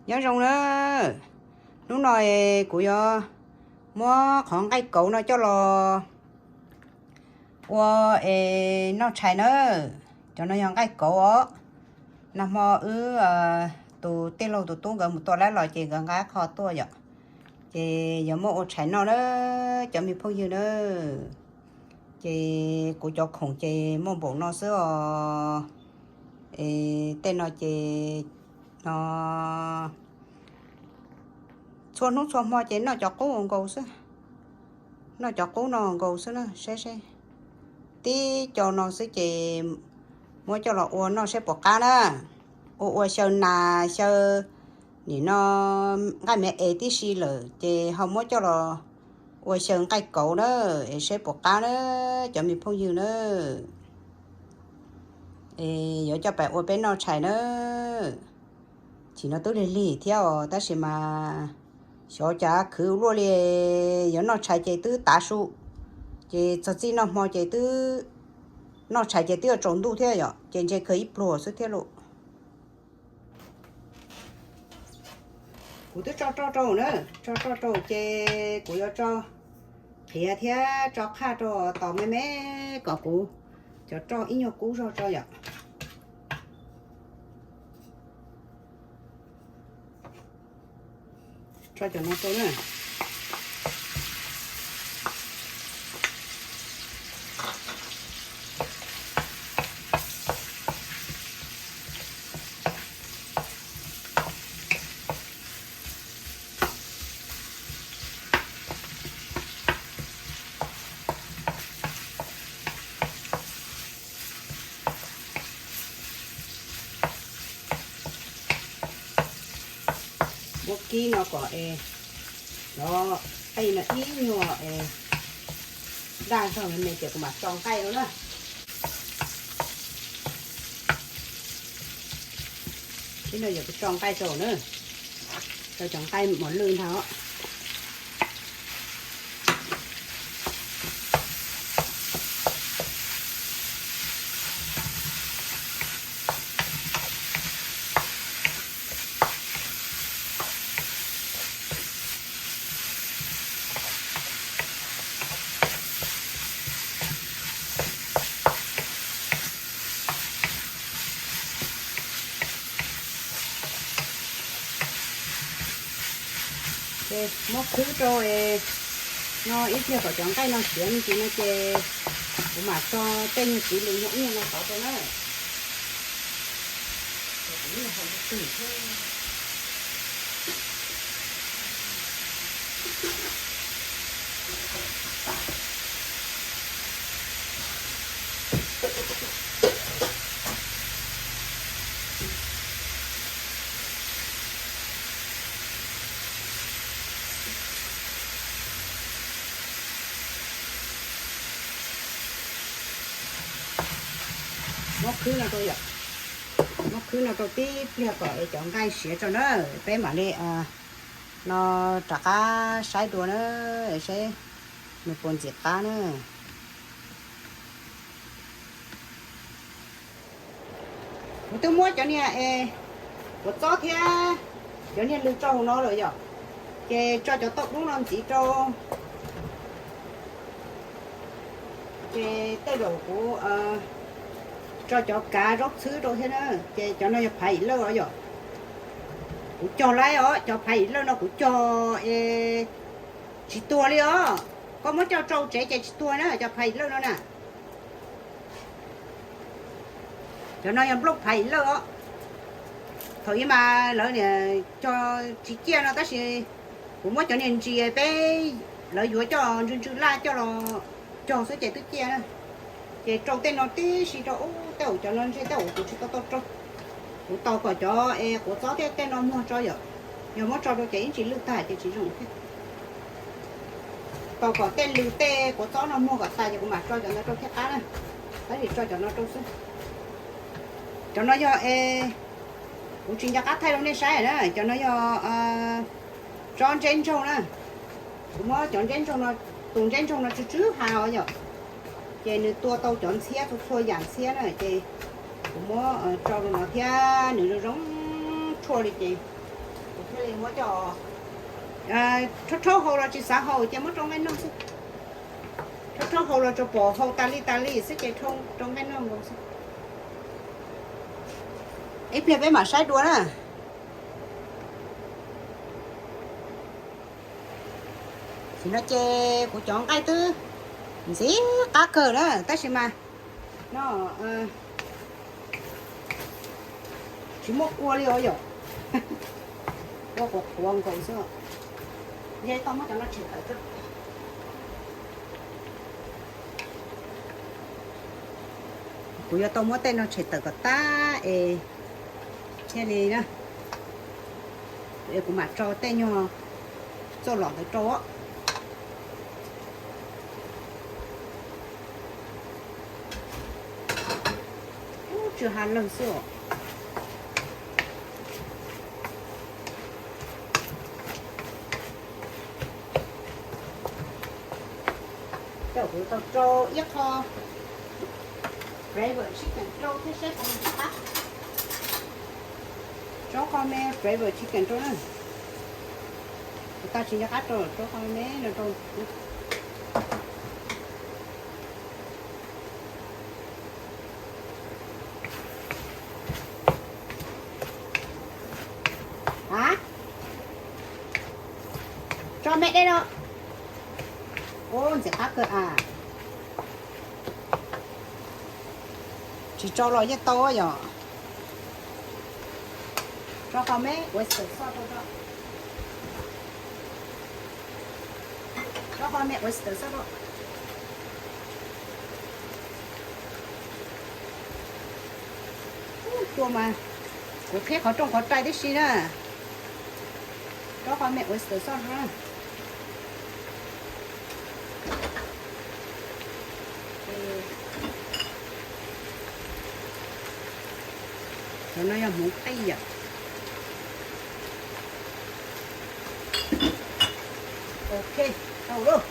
Nyob zoo na, hnub no kuv yuav muab qhov nqaij kauv no coj los ua es noj tshais na. Cov no yog nqaij kauv os. Nag hmo wb tus tij laug tus tub nkawd mus tua laib los ces nkawd nqa qho tuaj yom, ces yuav muab ua tshais noj na cov me phooj ywg na. Ces kuv cov khoom ces muaj npaum no xwb os. Es tej no ces no txhua hnub txhua hmo ces noj cov qub nkaus xwb, noj cov qub no nkaus xwb na. Saib seb, tib co no xwb ces muab coj los ua noj saib puas qab na. Ua ua xyaw nas xyaw nim no nqaij me es tib si lawm ces ho muab coj los ua xyaw nqaij kauv na, es saib puas qab na cov me phooj ywg na. Es yuav coj pais ua peb noj tshais na. Chim no twb lig lig thiab os, tab sis mas xyov cas khwv ua luaj li. Yuav noj tshais ces twb tav su, ces txog txij noj hmo ces twb noj tshais ces twb yuav tsaus ntuj thiab yom, ces ntshe kawg ib pluag xwb thiab lauj. Kuv twb tso roj rau na, tso roj rau ces kuv yuav tso qhiav thiab tso qhaj rau tos me me kom kuv cov roj ib nyuag kub zog tso yom. Tso cov no rau na. Muab kib no kom es cov qej no ib nyuag es daj zog me me ces kuv mam tso nqaij rau na. Ib no yog kuv tso nqaij rau na, rau cov nqaij mos lwj ntag. Muab khwb rau no ib pliag kom cov nqaij no siav me ntsis no ces kuv mam tso tej nyuag txiv lws no ib nyuag no tod rau na. Muab khwb no rau yom, muab khwb no rau tib pliag kom es cov nqaij siav tso na, peb mam li no rov qab saib dua na, saib nws puas ntxim qab na. Kuv twb muab cov niag es kuv txob thiab cov niag lws tso hauv no lawm yom, ces tso cov tauj dub no ntxiv rau. Ces tej zaum kuv tso cov kav zaub txhwb rau thiab na. Ces cov no yog phav ib lawj os yom. Kuv cog laib os, cov phav ib lawj no kuv cog es tsis tuag li os. Koj muab coj rau tsev ces tsis tuag na, cov phav ib lawj no na. Cov no yog nplooj phav ib lawj os. Thaum ub mas lawv niam cog tsis ciaj no tab sis kuv muab cov niag ntsis peb lawv yuav coj ntsw ntsw laj coj los cog xwb ces twb ciaj na. Ces rau tej no tib si rau ub, tej zaum cov no ntshe tej zaum kuv tsis tau tau rau. Kuv tos kom cov es quav txob thiab tej no muag tso yom. Yog muab tso rau ces ib ntsis lwj tag ces tsis zoo thiab. Tos kom tej lws tej quav txob no muag kom tas ces kuv mam tso cov ntawd rau thiaj qab na. Tab sis tso cov no rau xwb. Cov no yog es kuv tsis nco qab thaij rau nej saib na, cov no yog tsob ntseb ntsaug na. Kuv muab cov ntseb ntsaug no, tus ntseb ntsaug no tsw tsw ha os yom. Ces nws tua tau cov ntxhiab txhua txhua yam ntxhiab na, ces kuv muab tso rau no thiab nws zoo zoo tshuaj li ces Kuv thiaj li muab coj, rhaub rhaub hau los tsis xav hau ces muab rau nqaij noj xwb. Rhaub rhaub hau los tsuas pom hau tas li tas li xwb ces rau nqaij noj nkaus xwb. Ib pliag peb mam saib dua na. Tam sim no ces kuv cov nqaij twb ntxim qab kawg na, tab sis mas no tsis muaj kua li os yom. Kua qhuav qhuav nkaus xwb. Yog tau muab cov no tshem tawm. Kuv yuav tau muab tej no tshem tawm kom tag es thiaj li na, es kuv mam tso tej nyuag txuj lom ntawd rau. Ub, tsw ha lawg xwb os. Coj kuv tau rau ib qho flavor chicken rau thiab saib puas nco qab. Rau qho me flavor chicken rau na. Kuv tau tsis nco qab rau, rau qho me no rau. Hab, tso me dej no. Ub, ntxim qab kawg as. Tsis tso los yeej tau yom. Rau qho me oyster sauce rau, rau qho me oyster sauce rau. Ub, cua mas kuv qhib qhov rooj qhov rai tib si na. Rau qho me oyster sauce rau. Cov no yog hmoov qij yom. Ok, tau lawm.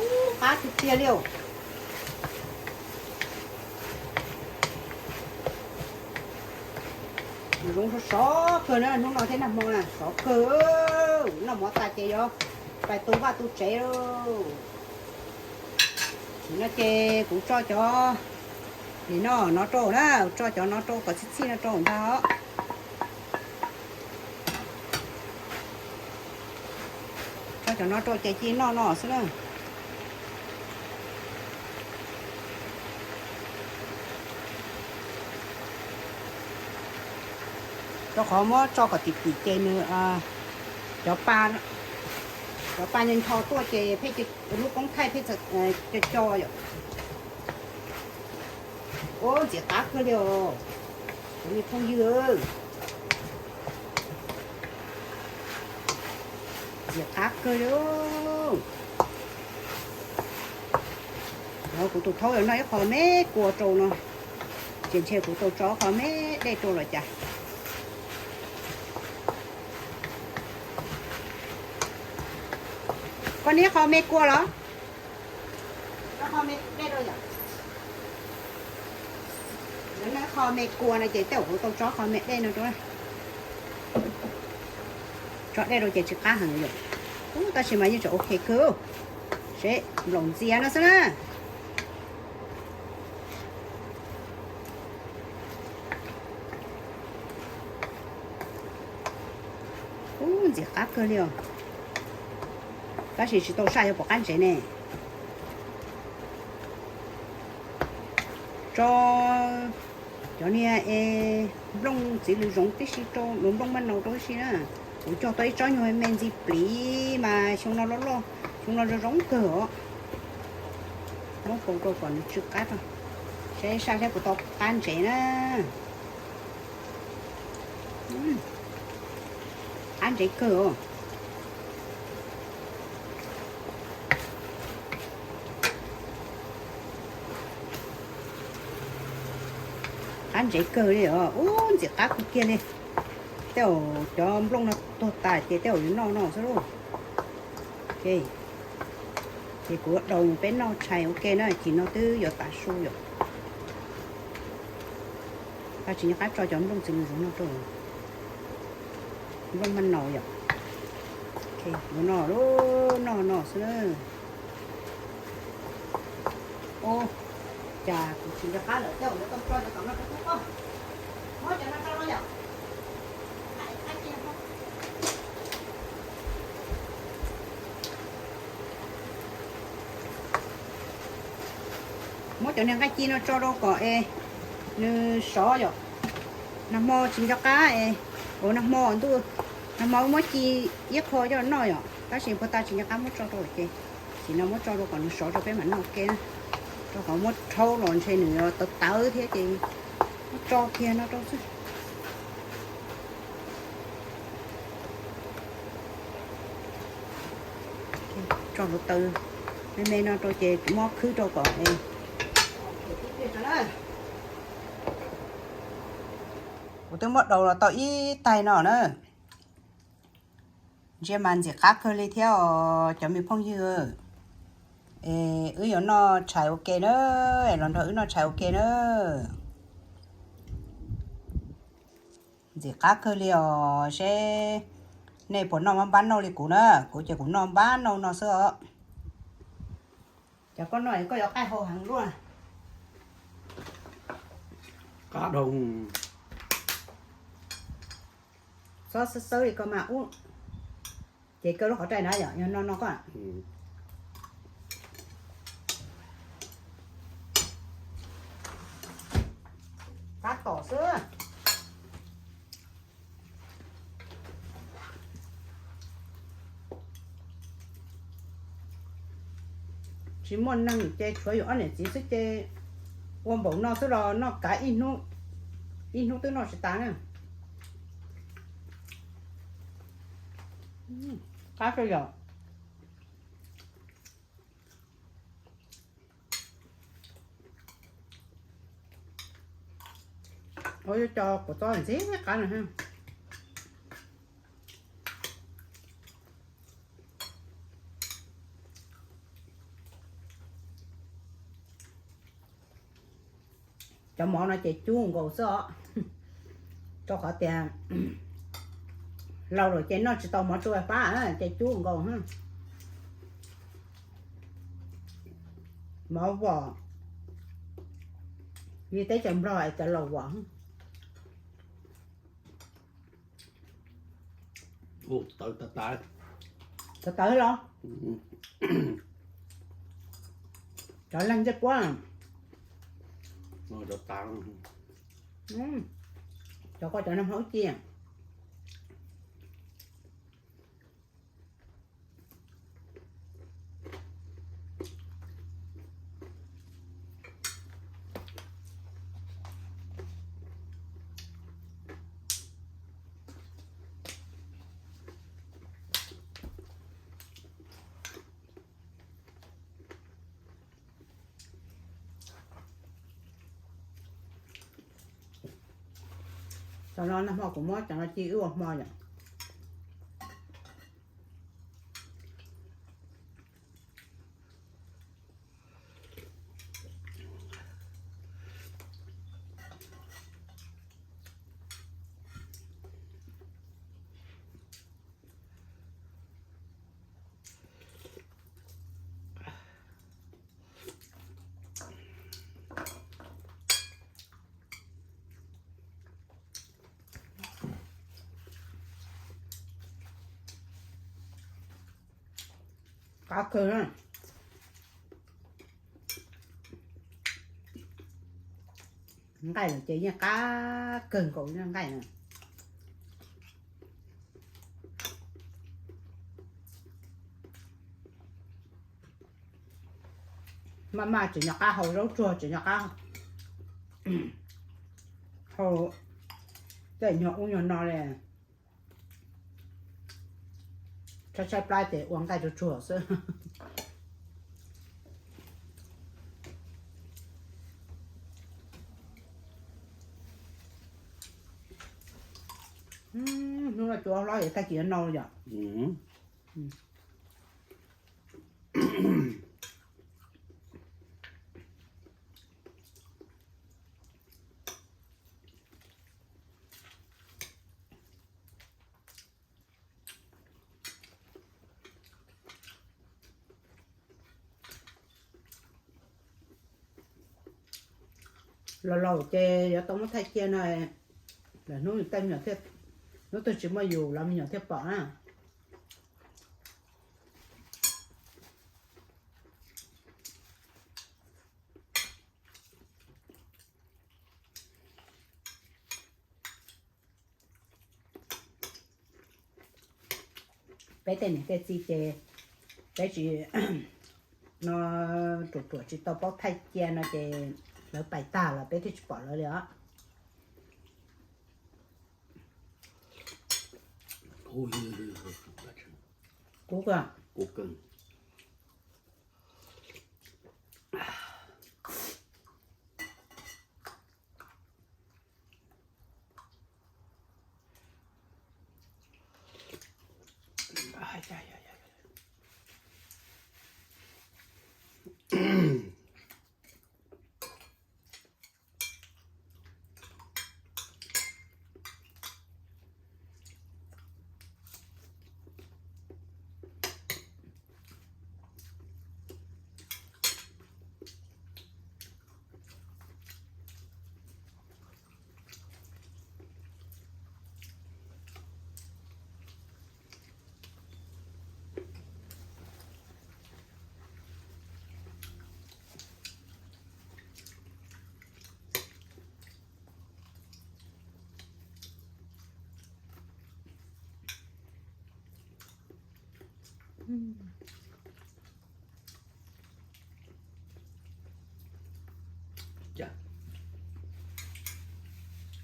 Ub, qab tiag tiag li os. Zoo sov sov kawg na, hnub no thiab nag hmo na sov kawg. Noj mov tas ces yuav pais tu vaj tu tsev lauj. Tam sim no ces kuv tso cov, nim no no rau na, tso cov no rau kom txhij txhij no rau ntag. Tso cov no rau ces cia noj no xwb na. Rau qhov muab tso kom tim tim ces nws, cov pa, cov pa ncho ncho tuaj ces pheej lub koob thaij pheej co co yom. Ub, ntxim qab kawg li os cov me phooj ywg. Ntxim qab kawg li. Kuv tus thaub yuav noj ib qho me kua rau no, ces ntshe kuv tau tso qho me dej rau los cas. Koj noj qho me kua los? Koj qho me dej rau yom. Noj qho me kua no ces tej zaum kuv tau tso qho me dej no rau. Tso dej rau ces tsis qab heev yom. Ub, tab sis mas yeej tseem ok kawg. Seb nplaum ntxias no xwb na. Ub, ntxim qab kawg li os. Tab sis tsis tau saj yog puas qab ntsev ne. Tso cov niag es nplooj txiv lws zoov tib si rau, nplooj maj nau rau tib si na. Kuv cog tau ib tsob nyuag me ntxi pliv mas xyoo no loj loj, xyoo no zoo zoo kawg os. Muab faus rau kom nws tsw qab rau. Saib saj saib puas tau qab ntsev na. Qab ntsev kawg os. Qab ntsev kawg li os. Ub, ntxim qab kawg kiag li. Tej zaum cov nplooj no tuag tas ces tej zaum yuav noj no xwb lauj. Ces kuv daus mus peb noj tshais ua ke na, chim no twb yuav tav su yom. Tsis nco qab tso cov nplooj txiv lws zoov no rau, nplooj maj naus yom. Ua no, noj no xwb na. Ua cas kuv tsis nco qab lawm, coj kuv tau tso cov tom no rau koj. Muab cov no rau no yom. Muab cov niag nqaij ci no tso rau kom es nws sov yom. Nag hmo tsis nco qab es, ua nag hmo ntuj, nag hmo muab ci ib qho coj noj yom, tab sis puag ta tsis nco qab muab tso rau ces, sim no muab tso rau kom nws sov rau peb mam noj ua ke na. Rau qhov muab rhaub los ntshe nws tawv tawv thiab ces muab tso kiag no rau xwb. Tso hluav taws me me no rau ces muab khwb rau kom. Kuv twb muab daus los tau ib taig no na. Ntsia mas ntxim qab kawg li thiab os cov me phooj ywg. Es wb yuav noj tshais ua ke na, los nrog wb noj tshais ua ke na. Ntxim qab kawg li os, seb nej puas noj npab npab nauj li kuv na, kuv ces kuv noj npab nauj no xwb os. Cov koj noj koj yuav qaij hau heev luaj. Qab dhau. Txhob xawb xawb li ko mas ub, ces kawg lub qhov rai na yom, yog no no koj. Tab tom xwb. Tsis muaj neeg ces tshuav yus ob niam txiv xwb ces ua npaum no xwb los noj kav ib hnub, ib hnub twb noj tsis tas na. Qab kawg yom. Ua yuav cov kua txob ntxim qab no. Cov mov no ces cub nkaus xwb os, rau qhov tias laus lawm ces noj tsis tau mov tsuj pab ces cub nkaus. Mov vom li teb chaws Nplog es cov laus vom. Tawv tawv los, cov leeg ntsej puab. Cov koj cov no hmoob ci. Cov no nag hmo kuv muab cov no ci wb ua hmo yom. Qab kawg na. Nqaij lawm ces yeej qab kawg nkaus nqaij na. Maj maj tsis nco qab hau zaub tsuag, tsis nco qab hau tej nyuag ub nyuag no li. Tshaib tshaib plab ces ua nqaij tsuag tsuag xwb. Hnub no cua hlob es tag kis yuav nau yom. Laus laus ces yuav tau muab thaij cia no, lwm hnub tej me nyuam thiaj, hnub twg tsis muaj yus los me nyuam thiaj pom na. Peb tej niam tej txiv ces peb tsis, no, ruam ruam tsis tau paub thaij cia no ces lawv pais tag los peb thiaj tsis pom lawv li os. Kub kawg.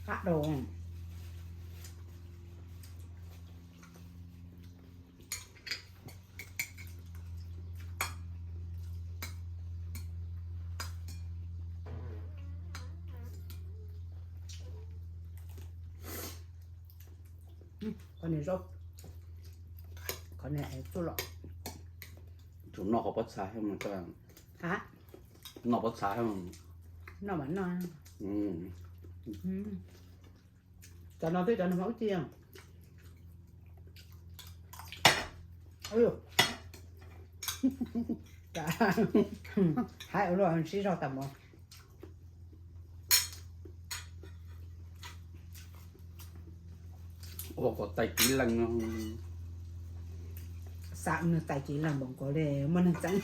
Qab dau. Qhov niag zaub, qhov niag tsuj lom. Tsum noj qhov pob txha, noj pob txha. Noj mas noj. Cov no twb cov no mas ub ci. Haib ua luaj sib zog tas mov. Ua kom tais kiv lees no. Xav nws tais kiv lees npaum nkaus li muaj neeg txeeb.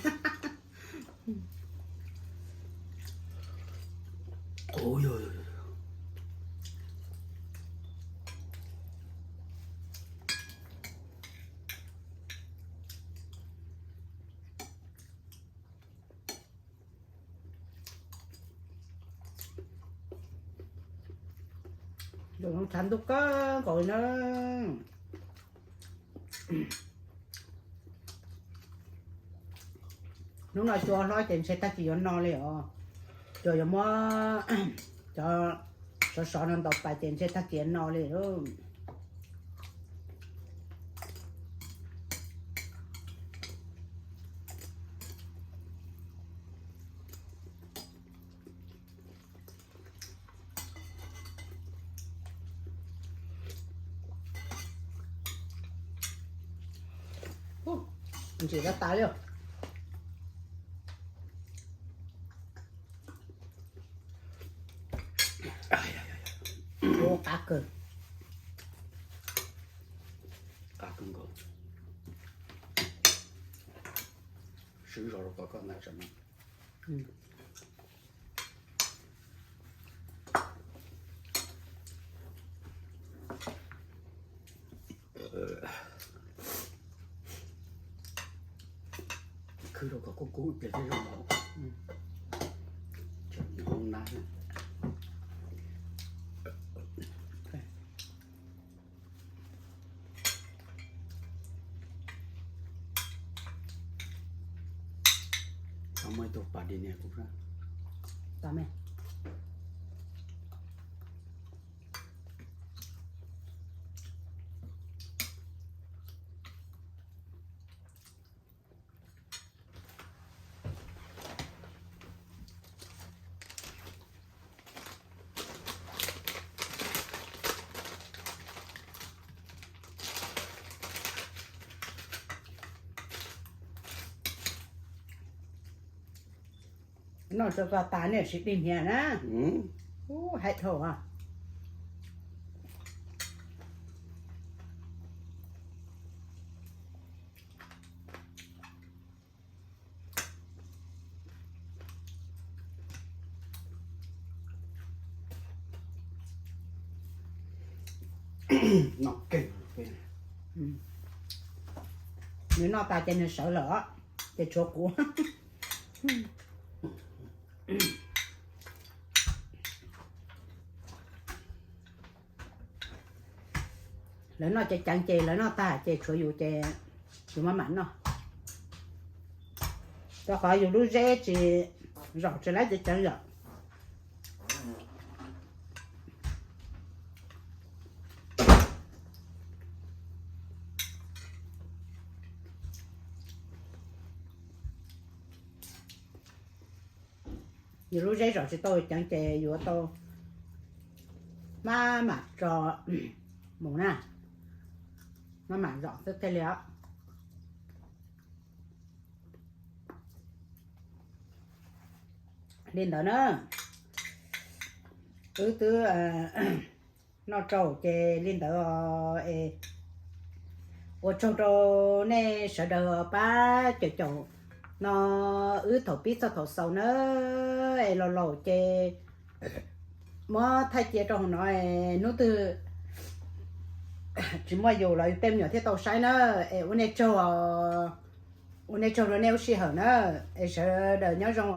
Yus tshav ntuj kawg nkaus na. Hnub no cua hlob ces ntshe tag kis yuav no li os. Cua yuav muab cov sov sov no ntaus pais ces ntshe tag kis yuav no li. Ntsim rau tas li. Ua qab kawg. Qab kawg nkaus. Swb zog rau kom koj nta tsam no. Khwb rau kom kub kub ib pliag thiab zoo nkaus. Tseem nyob hauv nab. Muaj ib tug pas dis nias kuv. Noj tso tso tas nej sim dig hniav na. Ub, hais dhau. Nws noj tas ces nws sawv lawm os, ces tshuav kuv. Lawv noj ceev ceev ces lawv noj tag ces tshuav yus ces yus maj mam noj. Rau qhov yus lub zeb tsis, zaum tsis laib ceev ceev yom. Yus lub zeb zaum tsis tau ceev ces yuav tau maj mam tso mus na, maj mam zaum xwb thiaj li os. Li ntawd na, wb twb noj tsau ces li ntawd es ua tsaug rau nej sawv daws pab caum caum no wb thaum pib txog thaum xaus na, es los laus ces muab thaij cia rau hauv no, hnub twg tsis muaj yus los yus tej me nyuam thiaj tau saib na, es ua nej tsaug, ua nej tsaug rau nej lub sij hawm na, es sawv daws nyob zoo.